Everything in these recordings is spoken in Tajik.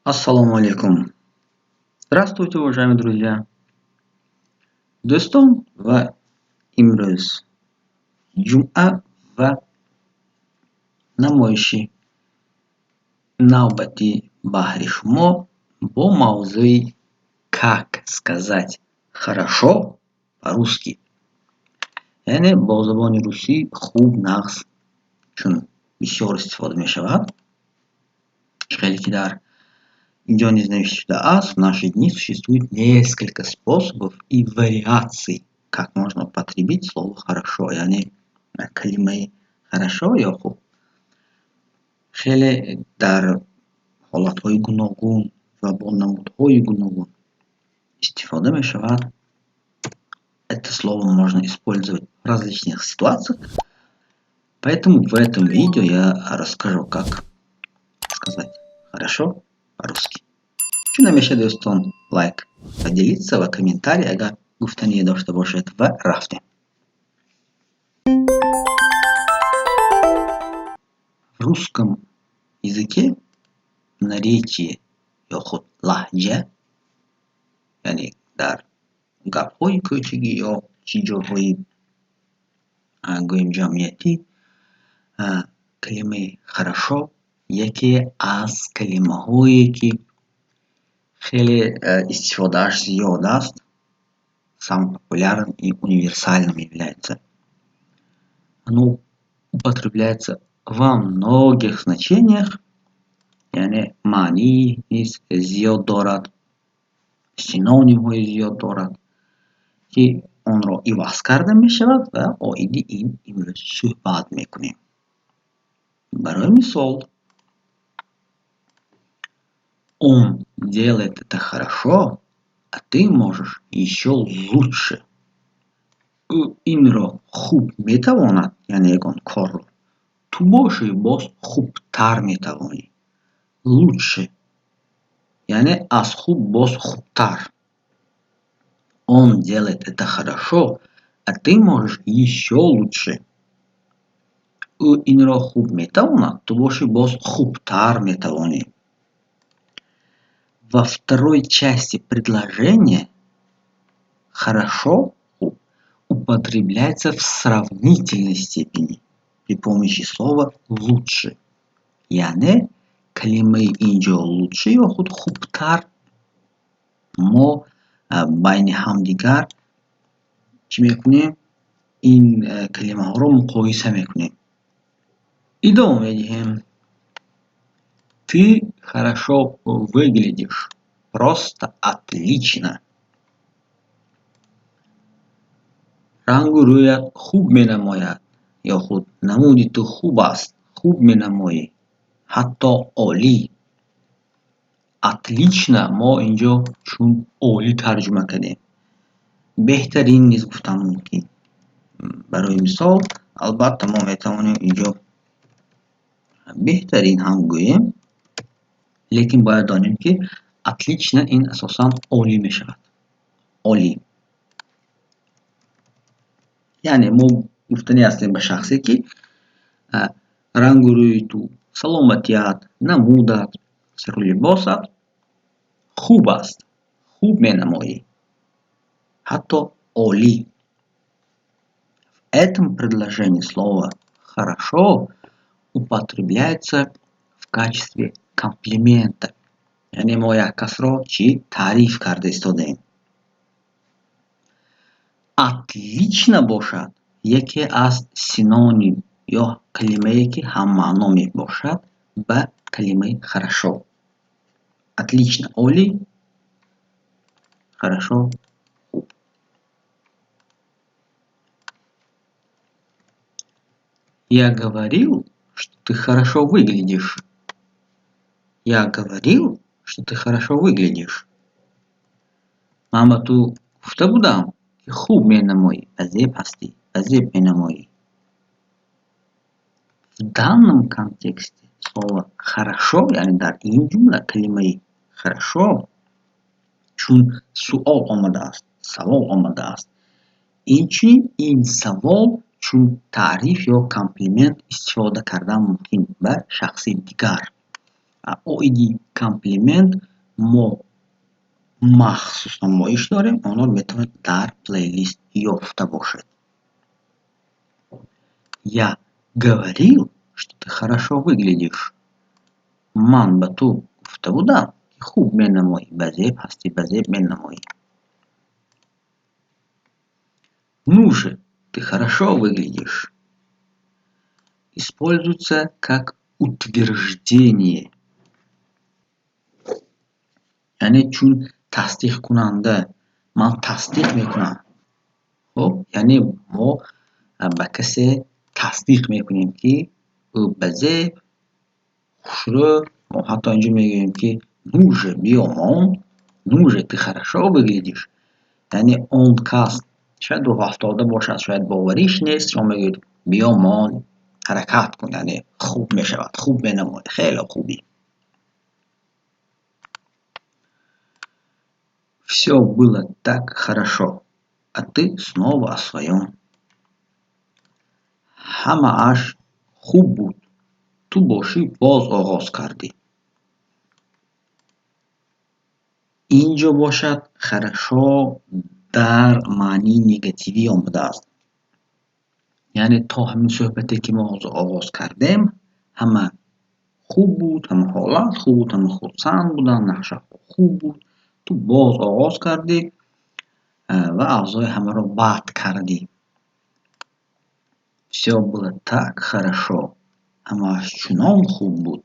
Ассалому алайкум. Здравствуйте, уважаемые друзья. Дӯстон, ва имрӯз ҷумъа ва намоиши навбатӣ баҳри шумо бо мавзӯи «Как сказать хорошо по-русски», яъне бо забони русӣ хуб, нағз, чун бисёр истифода мешавад. Хеле ки дар инҷо низ навишта шудааст: в наши дни существует несколько способов и вариаций, как можно употребить слово «хорошо», яъне калимаи хорошо ё хуб хеле дар ҳолатҳои гуногун ва бо намудҳои гуногун истифода мешавад. Это слово можно использовать в различных ситуациях, поэтому в этом видео я расскажу, как сказать «хорошо» по-русски. Чун ҳамеша, дӯстон, лайк, поделиться ва комментарий, агар гуфтание дошта бошед. Ва рафтем. В русском языке наречие ё худ лаҳҷа, яъне дар гапҳои кӯчагӣ ё чӣ ҷойҳои, гӯем, ҷамъиятӣ, калимаи «хорошо» яке аз калимаҳое, ки хеле истифодааш зиёд аст, самым популярным и универсальным является. Оно употребляется во многих значениях, яъне маънии низ зиёд дорад, синонимҳои зиёд дорад, ки онро иваз карда мешавад, ва оиди ин имрӯз суҳбат мекунем. Барои мисол, он делает это хорошо, а ты можешь ещё лучше. Ӯ инро хуб метавонад, яъне ягон корро, ту бошӣ, боз хубтар метавонӣ. Лучше, яъне аз хуб боз хубтар. Он делает это хорошо, а ты можешь ещё лучше. Ӯ инро хуб метавонад, ту бошӣ, боз хубтар метавонӣ. Во второй части предложения «хорошо» употребляется в сравнительной степени при помощи слова «лучше», яъне калимаи инҷо «лучше» ё худ хубтар мо байни ҳамдигар чӣ мекунем? Ин калимаҳоро муқоиса мекунем. Идома медиҳем. Ты хорошо выглядишь, просто отлично. Рангу рӯят хуб менамояд ё худ намуди ту хуб аст, хуб менамоӣ, ҳатто олӣ. Отлично мо инҷо чун олӣ тарҷума кардем, беҳтарин низ гуфтан мумкин. Барои мисол, албатта, мо метавонем инҷо беҳтарин ҳам гӯем, лекин бояд донем, ки отлично ин асосан олӣ мешавад, олӣ. Яъне мо гуфтанӣ ҳастем ба шахсе, ки рангу рӯи ту, саломатият, намудат, сару либосат хуб аст, хуб менамоӣ, ҳатто олӣ. В этом предложении слово «хорошо» употребляется в качестве комплимента, яъне мо як касро чӣ таъриф карда истодаем. Отлично бошад, яке аз синоним ё калимае, ки ҳаммаъно мебошад ба калимаи «хорошо». Отлично — олӣ, хорошо — хуб. Я говорил, что ты хорошо выглядишь. Я говорил, что ты хорошо выглядишь. Ман ба ту гуфта будам, ки хуб менамоӣ, ба зеб ҳастӣ, ба зеб менамоӣ. В данном контексте слово «хорошо», яъне дар ин ҷумла калимаи «хорошо» чун суол омадааст, савол омадааст, инчунин ин савол чун таъриф ё комплимент истифода кардан мумкин ба шахси дигар. Оиди комплимент мо махсус намоиш дорем, онро метавонед дар плейлист ёфта бошед. Я говорил, что ты хорошо выглядишь. Ман ба ту гуфта будам, ки хуб менамоӣ, ба зеб ҳастӣ, ба зеб менамоӣ. Ну же, ты хорошо выглядишь. Используется как утверждение. Яъне чун тасдиқкунанда, ман тасдиқ мекунам. Хуб, яъне мо ба касе тасдиқ мекунем, ки ӯ ба зеб, хушрӯ. Мо ҳатто инҷо мегӯем, ки ну же, биё мон, ну же, ты хорошо выглядишь. Яъне он кас шояд рӯҳафтода бошад, шояд бовариш нест, шумо мегӯед: биё мон, ҳаракат кун, яъне хуб мешавад, хуб менамоӣ, хеле хубӣ. Всё было так хорошо, а ты снова о своём. Ҳамааш хуб буд, ту бошӣ боз оғоз кардӣ. Инҷо бошад хорошо дар маънии негативӣ омадааст. Яъне то ҳамин суҳбате, ки мо ҳозир оғоз кардем, ҳама хуб буд, ҳама ҳолат хуб буд, ҳама хурсанд буданд, нақшаҳо хуб буд. Ту боз оғоз кардӣ ва авзои ҳамаро бад кардӣ. Всё было так хорошо. Ҳамааш чунон хуб буд.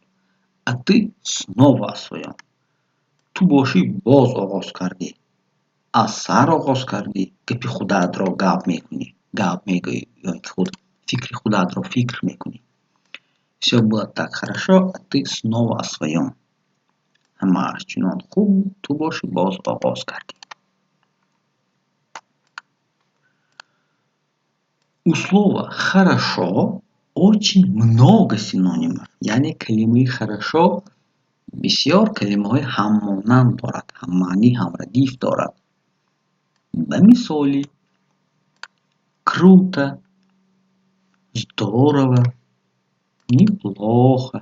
А ты снова о своём. Ту бошӣ боз оғоз кардӣ. Аз сар оғоз кардӣ, гапи худатро гап мекунӣ, гап мегӯӣ ё ин ки худ фикри худатро фикр мекунӣ. Всё было так хорошо, а ты снова о своём. Ҳамааш чунон хуб буд, ту бошӣ боз оғоз кардӣ. У слова хорошо очень много синонимов. Яъне калимаи хорошо бисёр калимаҳои ҳаммонанд дорад, ҳаммаънӣ, ҳамрадиф дорад. Ба мисоли круто, здорово, неплохо,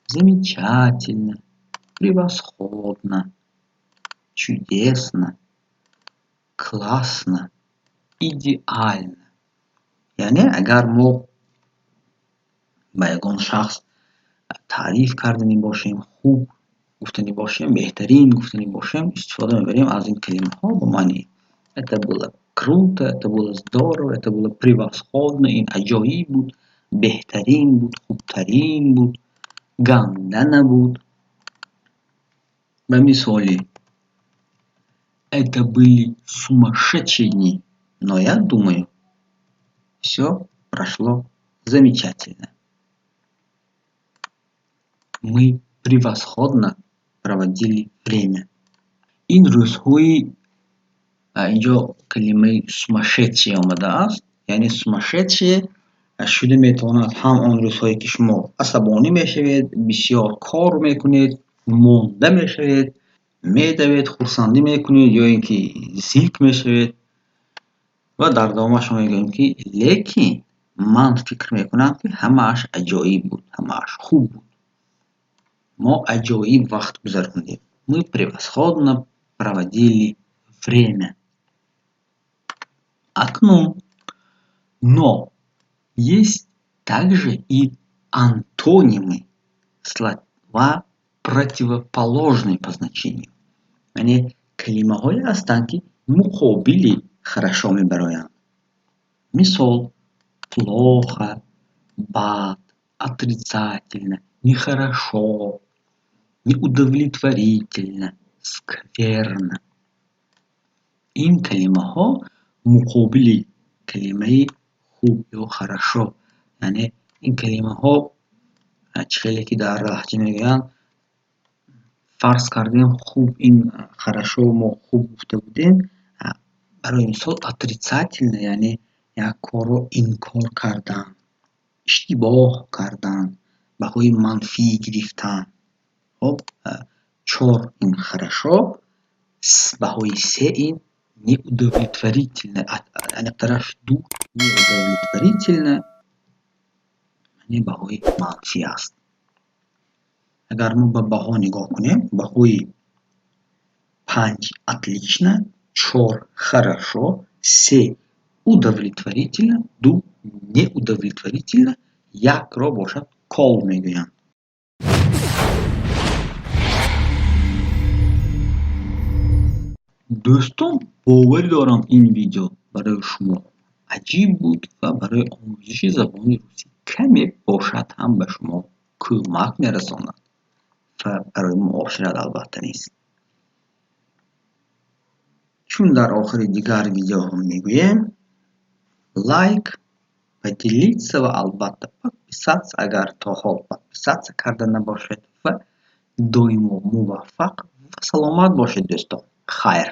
замечательно, превосходно, чудесно, классно, идеально. Яъне агар мо ба ягон шахс таъриф карданӣ бошем, хуб гуфтанӣ бошем, беҳтарин гуфтанӣ бошем, истифода мебарем аз ин калимаҳо ба маънии это было круто, это было здорово, это было превосходно, ин аҷоиб буд, беҳтарин буд, хубтарин буд, ганда набуд. Ба мисоли это были сумасшедшие дни, но я думаю, всё прошло замечательно. Мы превосходно проводили время. Ин рӯзҳои, инҷо калимаи сумасшедшие омадааст, яъне сумасшедшие шуда метавонад ҳам он рӯзҳое, ки шумо асабонӣ мешавед, бисёр кор мекунед, монда мешавед, медавед, хурсандӣ мекунед ё ин ки зиқ мешавед. Ва дар давомаш мо мегӯем, ки лекин ман фикр мекунам, ки ҳамааш аҷоиб буд, ҳамааш хуб буд. Мо аҷоиб вақт гузарондем. Мы превосходно проводили время. Акнун, но есть также и антонимы, слова, противоположные по значению. Яъне калимаҳое ҳастанд, ки муқобили хорошо мебароянд. Мисол: плохо, бад, отрицательно, нехорошо, неудовлетворительно, скверно. Ин калимаҳо муқобили калимаи хуб ё хорошо, яъне ин калимаҳо чӣ хеле ки дар лаҳҷа мегӯянд, фарз кардем, хуб, ин хорошо мо хуб гуфта будем, барои мисол отрицательно, яъне як корро инкор кардан, иштибоҳ кардан, баҳои манфӣ гирифтан. Хоб, чор ин хорошо, баҳои се ин неудовлетворительно, аниқтараш ду неудовлетворительно, яъне баҳои манфӣ аст. Агар мо ба баҳо нигоҳ кунем, баҳои 5 отлично, 4 хорошо, 3 удовлетворительно, 2 неудовлетворительно, 1-ро бошад кол мегӯянд. Дӯстон, боварӣ дорам, ин видео барои шумо аҷиб буд ва барои омӯзиши забони русӣ каме бошад ҳам ба шумо кӯмак мерасонад ва барои муошират албатта нест. Чун дар охири дигар видеоҳо мегӯем, лайк, поделиться ва албатта подписаться, агар то ҳол подписаться карда набошед, ва доимо муваффақ ва саломат бошед, дӯстон. Хайр.